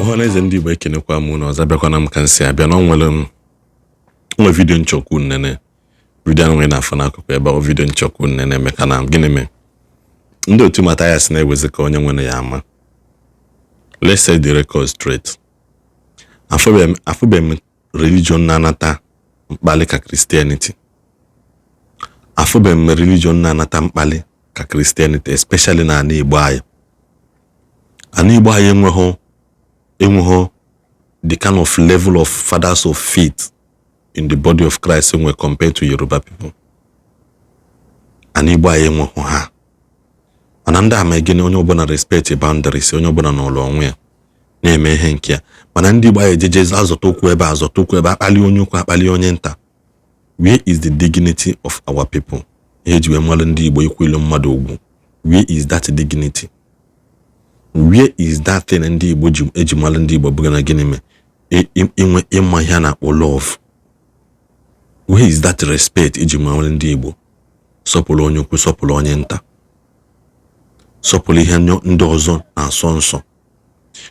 Ọhaneze ndị Igbo, ekenekwa m unu ọzọ. Abịakwana m ka m si abịa na o nwere m nwe video nchọkwu nnene. Video ahụ nwere na-afọ n'akụkụ ebe ọ video nchọkwu nnene meka na gịnị mee ndị otu Mathias na-ewezi ka onye nwere ya ama. Let's set the record straight. Afụbeghị m religion na-anata mkpali ka Christianity. Afụbeghị m religion na-anata mkpali ka Christianity, especially na ala Igbo anyị. Ala Igbo anyị enweghị the kind of level of fathers of faith in the body of Christ enwe compared to Yoruba people. Ala Igbo anyị enweghị ha, mana ndị ama gịnị, onye ọbụla respect boundaries, onye ọbụla n'ụlọ onwe ya na-eme ihe nke ya. Mana ndị Igbo anyị ejeje azọta okwu ebe, azọta okwu ebe, akpali onye ukwu, akpali onye nta. Where is the dignity of our people? Ihe eji wee mmalụ ndị Igbo, ikwu ilu mmadụ ugwu. Where is that dignity? Where is that thing ndị Igbo ji eji malụ ndị Igbo bụ na gịnị mee inwe ịma ihe a na-akpọ love? Where is that respect eji malụ ndị Igbo? Sọpụrụ onye ukwu, sọpụrụ onye nta, sọpụrụ ihe ndị ọzọ na-asọ nsọ.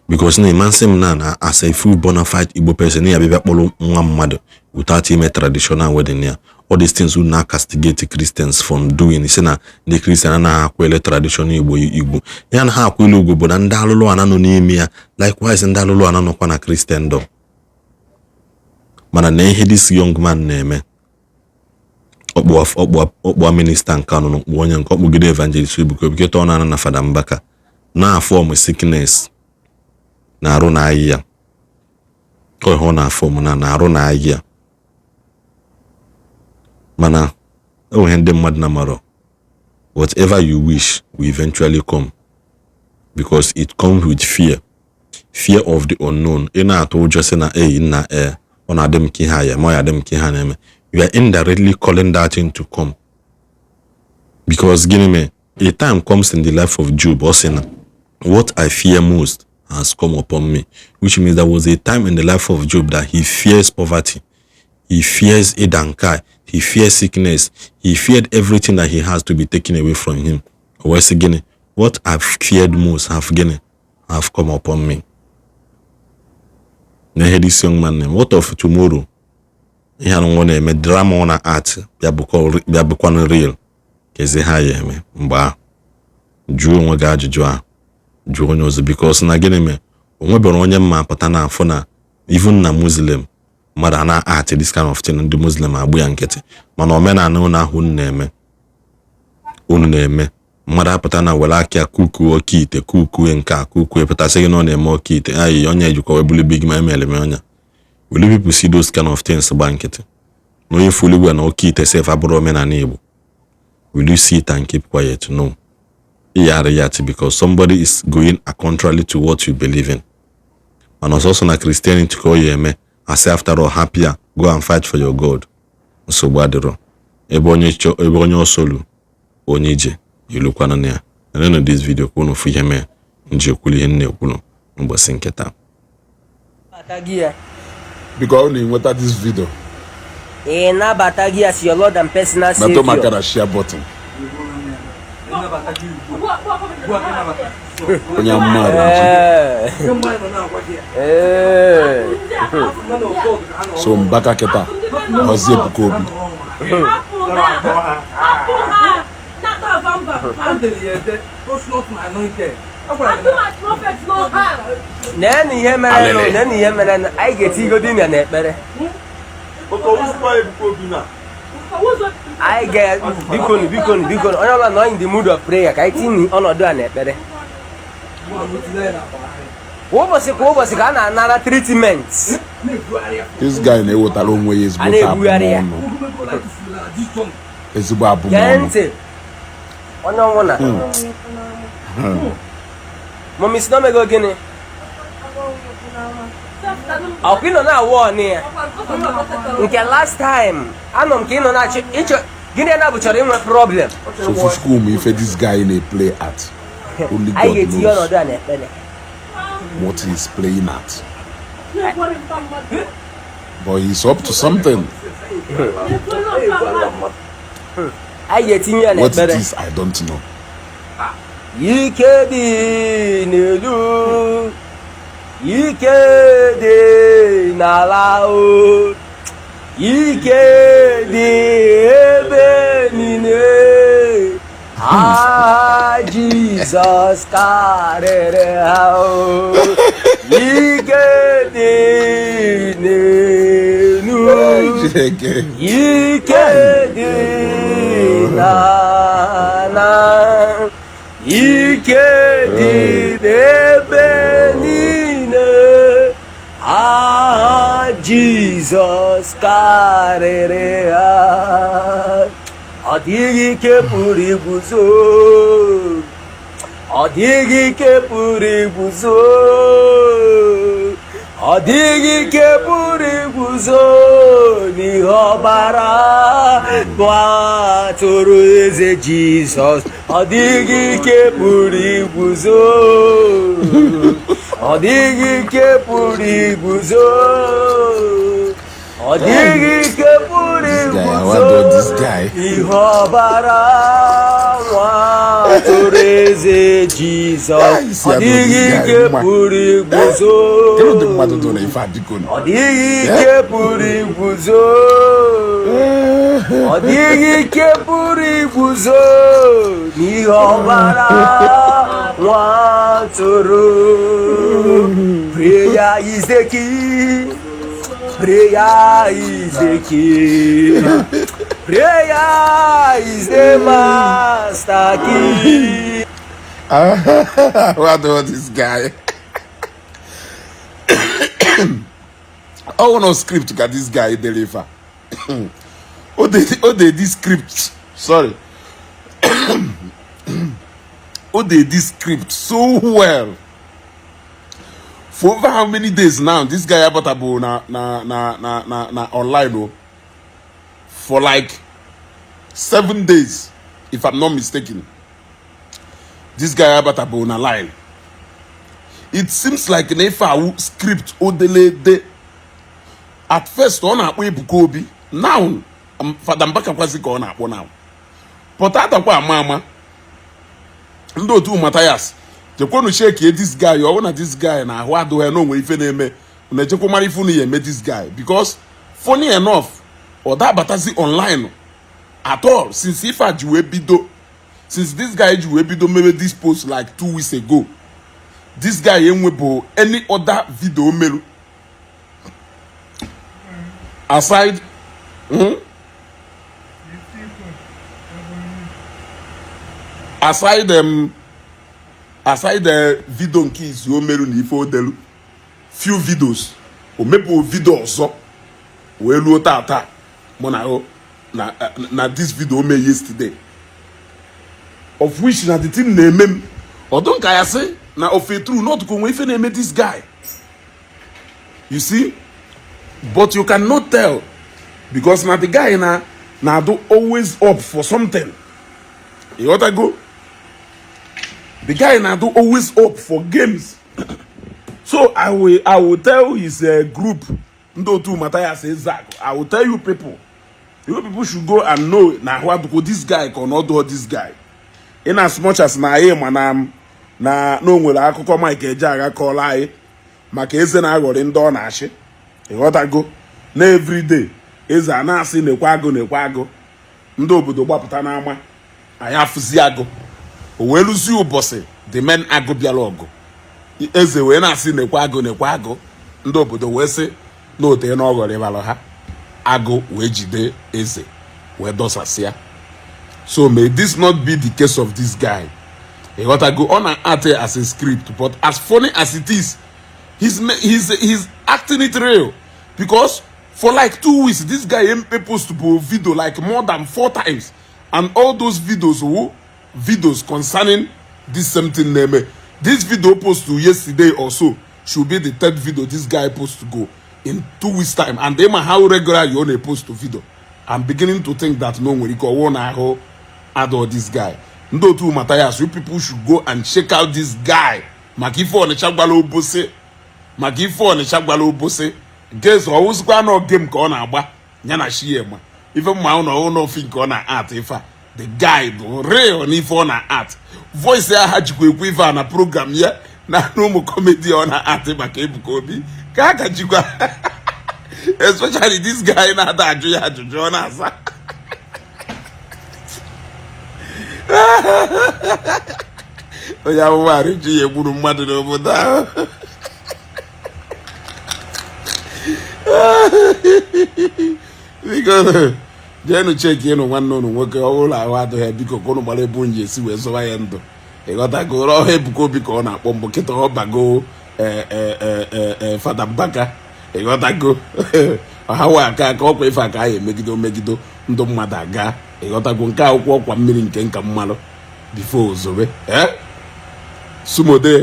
Because na ịma nsị m na as a full bona fide Igbo person, ya bịa kpọrọ nwa mmadụ without ime traditional wedding ya. All these things na castigate Christians from doing, si na ndị Christian anaghị akwele tradition Igbo. Igbo ya na ha akwele ugwu bụ na ndị alụlụ ana nọ n'ime ya. Likewise, ndị alụlụ ana nọkwa na Christendom. Mana na ihe this young man na-eme, ọkpụa minister nke anọ n'okpu onye nke ọkpụgide Evangelist Ebuka Obi kịta, ọ na-ana na Fada Mbaka na-afọm sickness na-arụ na ahịa ya. Ọ na-afọm na na-arụ na ahịa, mana enweghị ndị mmadụ na marọ. Whatever you wish will eventually come, because it comes with fear, fear of the unknown. Ị na-atụ ụjọ sị na ei nna ee, ọ na-adị m ka ihe a ya ma ọ ya adị m ka ihe a na-eme. You are indirectly calling that thing to come, because gịnị mee, a time comes in the life of Job, ọ sị na "What I fear most has come upon me," which means there was a time in the life of Job that he fears poverty, he fears ịda nka, he fears sickness, he feared everything that he has to be taken away from him. O wee sị gịnị? "What I've feared most have gịnị have come upon me." Na ihe this young man name, what of tomorrow? Ihe anụnwa na-eme drama, ọ na art bịa bụkwanụ real, kezi ha ya eme mgbe ahụ? Jụọ onwe gị ajụjụ ahụ, jụọ onye ọzọ, because na gịnị mee, o nwebere onye mma pụta na afọ na even na Muslim mmadụ a na art this kind of thing, ndị Muslim agbụ ya nkịtị. Mana omenala unu ahụ unu na-eme, unu na-eme mmadụ apụta na were aka ya kukuo oke ite, kukue nke a, kukue, pụtasị gị na ọ na-eme oke ite ayi onye ejikwa wee bụrụ big man emere m ọnya. Will you people see those kind of things gba nkịtị? Na onye fulu na oke ite sef abụrụ omenala Igbo, will you see it and keep quiet? No, yara yat, because somebody is going contrary to what you believe in. Mana ọsọsọ na Christianity ka ọ ya eme asị, after all, happier go and fight for your God. Nsogbu adịrọ. Ebe onye ebe onye ọsọlu onye ije ilukwana na ya. Nenụ this video ka unu fụ ihe mee nji ekwulu ihe m na-ekwulu n'ụbọchị nke taa. Nabata ya. Biko, ọ na-enweta this video. Ị nabata gị as your Lord and personal metụ m aka Savior. Na share button. Onye amụma ji. So Mbaka kịta ọzi Ebuka Obi. Hapụ ha! Neenụ ihe mere nụ, neenụ ihe mere nụ. Anyị ga-etigodi ya n'ekpere. Anyị ga bikonu, bikonu, bikonu, onye ọbụla nọ in the mood of prayer, ka anyị tinye ọnọdụ a n'ekpere. Kwa ụbọchị, kwa ụbọchị ka a na-anara treatment. This guy na-ewetara onwe ya ezigbo A na-ebugharị ya. abụmọnụ, ezigbo Gee abụmọnụ. ntị, onye ọnwụ na mummy si na omego gịnị? Ọkwa ị nọ na-awụ ọnụ ya nke last time anọ m ka ị nọ na-achọ ịchọ gịnị na bụ chọrọ inwe problem. So fuchukwu ụmụ ife this guy na-play at, only Anyị God ga-etinye knows ọnọdụ a n'ekpere. what he's playing at, but he's up to something. Anyị ga-etinye ya What it n'ekpere. is, I don't know. Ike dị n'elu. Ike dị n'ala o, ike dị ebe niile. Aha Jizọs karịrị ha o. Ike dị n'elu. Chineke. Ike dị n'ala. Ike dị n'ebe niile. Aha Jizọs karịrị ha. Ọ dịghị ike pụrụ iguzo. Ọ dịghị ike pụrụ iguzo. Ọ dịghị ike pụrụ iguzo n'ihe ọbara atụrụ eze Jizọs. Ọ dịghị ike pụrụ iguzo. Ọ dịghị ike pụrụ iguzo. Ọ dịghị ike pụrụ This guy, I iguzo want this guy. ihe ọbara nwa atụrụ eze Jizọs. Isi Ọ adọ dịghị this guy ike mma. pụrụ iguzo. Kedu ụdị mmadụ dụrụ ife a, biko? Ọ dịghị ike pụrụ iguzo. Ọ dịghị ike pụrụ iguzo n'ihe ọbara nwa atụrụ. Prayer is the key. Prayer is the key. Prayer is the master key. I want this guy. Ọ no script ka this guy dere ife a. O dey this script, sorry, o dey this script so well. For over how many days now, this guy abatabụ na online o for like 7 days, if I'm not mistaken. This guy abatabụ na line. It seems like na ife awu script o dele. At first ọ na-akpọ Ebuka Obi, now Fada Mbaka kwazi ka ọ na-akpọ now. Pọta adakwa ama ama. Ndị otu Mathias, jekwenu chekie this guy. Ọ bụ na this guy na ahụ adịghị ya, na onwere ife na-eme, na ejekwa mara ife unu ya eme this guy, because funny enough, ọ dabatazi online at all since ife a ji wee bido. Since this guy ji wee bido mewe this post like 2 weeks ago, this guy enwebụ any other video meru aside, Aside the video nke izu o meru na ife o delu few videos, o mepụ video ọzọ wee luo tata mụ na o na this video o mee yesterday, of which na the thing na-eme m ọdụ nka ya sị na ofe true not ka onwe ife na-eme this guy, you see. But you cannot tell, because na the guy na na-adụ always up for something. Ịghọtago? The guy na-adụ always up for games. So I will tell his group, ndị otu Mathias Ezeaku, I will tell you people, you people should go and know na ahụ adụkwo this guy ka ọ na ọdụọ this guy, in as much as na anyị ma na o nwere akụkọ Mike Ejeagha kọọrọ anyị maka eze na-aghọrị ndị ọ na-achị. Ịghọtago? Na everyday eze a na-asị nekwe agụ, nekwe agụ, ndị obodo gbapụta n'ama, anyị afụzi agụ. O wee lụzie ụbọchị the men agụ bịara ọgụ, eze wee na-asị nekwe agụ, nekwe agụ, ndị obodo wee sị na ote na ọghọrịbalụ ha, agụ wee jide eze wee dọsasịa. So may this not be the case of this guy. Ịghọtago? Ọ na-act as a script, but as funny as it is, he's acting it real, because for like 2 weeks this guy post bụ video like more than four times, and all those videos were videos concerning this same thing na-eme. This video post to yesterday or so should be the third video this guy post to go in 2 weeks time. And they how regular you on a post to video, I'm beginning to think that no nwere ike ọwụ na ahụ adọ this guy. Ndị otu Mathias, you people should go and check out this guy, maka ife Ọnịcha gwara Obosi, maka ife Ọnịcha gwara Obosi nke eze ọwụzikwa nọ game ka ọ na-agba ya na shiema ife mma ahụ na ọwụ n'ofi nke ọ na-art. Ife a, the guy bụ real n'ife ọ na-art. Voice ya ha jikwa ekwu ife a na program ya. Na ụmụ comedy ọ na-atị maka Ebuka Obi ka a ka jikwa, especially this guy na-ada ajụ ya ajụjụ ọ na-aza. Onye amụma arịji ya egburu mmadụ n'obodo ahụ. Biko jeenụ cheki ịnụ nwanne ụnụ nwoke, ọ bụrụ ahụ adịghị ya, biko ka ụnụ gbara ebe ụnụ ji esi wee zọwa ya ndụ. Ịghọtago? Ọha Ebuka Obi ka ọ na-akpọ mbụ, kịta ọ bago Fada Mbaka. Ịghọtago? Ọha wee aka aka ọkwa ife aka anyị emegido megido ndụ mmadụ aga. Ịghọtago? Nke akwụkwọ ọkwa mmiri nke nka mmalụ before ozobe sumode.